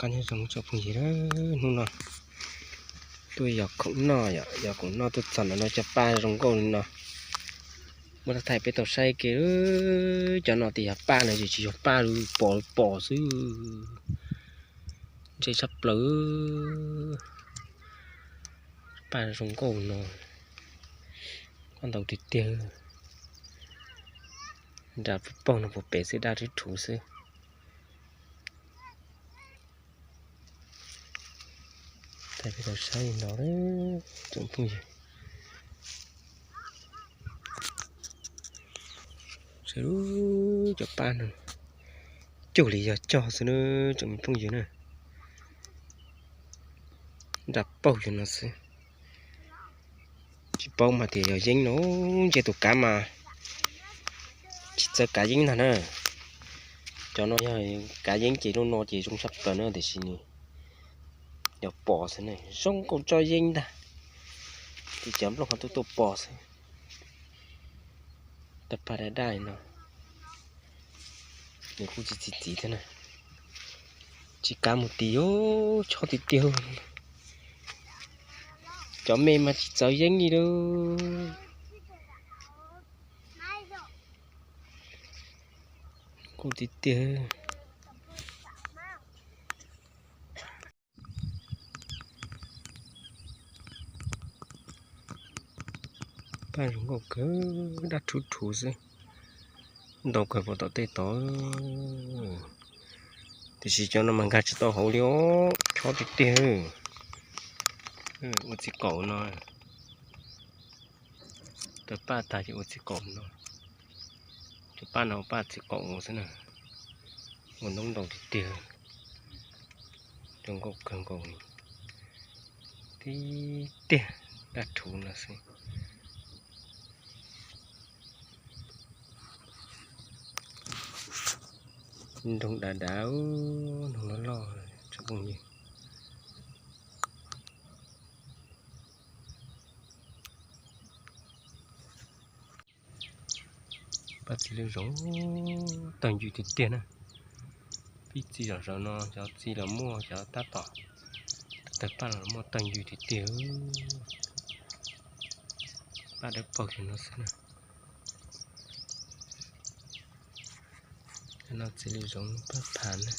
qab nyob zoo tsoom phooj ywg, hnub no tuaj yos khoom noj yom, yos khoom noj tuaj txog ntawm no cov paj zoo nkauj li no. Muab thaij peb tau saib ke, cov no tias yog paj no ces tsis yog paj li, pos pos xwb. Ntshe tshaj plaws, paj zoo nkauj no, ntau tiag tiag. Nram paug no puas pem xwb, daj rhuv rhuv xwb. Thaij peb tau saib li no tsoom phooj ywg. Saib cov paj no, cuag li yog cog xwb na tsoom phooj ywg na. Nram paug yog no xwb. Tsis paub mas tias yog yeeb no, ntshe tus kav mas tsis txawj kav yeeb ntag na. Cov no yog kav yeeb ces lub no ces zoo tshaj plaws na, tiam sis nws yog pos xwb na, zoo nkauj tso yeeb ntag. Ces cov nplooj ho tuaj tuaj pos xwb. Tawg paj daj daj li no, nws kuj txiv txiv txiv thiab na. Tsis kav mus tid, chob tiag tiag. Cov me mas tsis txawj yeeb li lauj. Kuj tiag tiag. Paj zoo nkauj kawg, daj rhuv rhuv xwb. Ntau kawg puas tom tej tod. Tiam sis cov no mas nkag tsis tau hauv li os, chob tiag tiag. Ua txiv qaum no, tawg paj tag ces ua txiv qaum no. Cov paj no paj txiv qaum xwb na. Ua ntoob ntau tiag tiag, zoo nkauj kawg nkaus li. Tib tiag daj rhuv no xwb. Nroog dav dav, nroog loj loj tsoom phooj ywg. Paj txiv lwj zoov tawg ncw tiag tiag na. Pib txiv zaum zaum no cov txiv los muaj, cov tab tom tawg paj los muaj, tawg ncw tiag tiag. Paj dawb paug li no xwb na. No txiv lwj zoov paj phas na.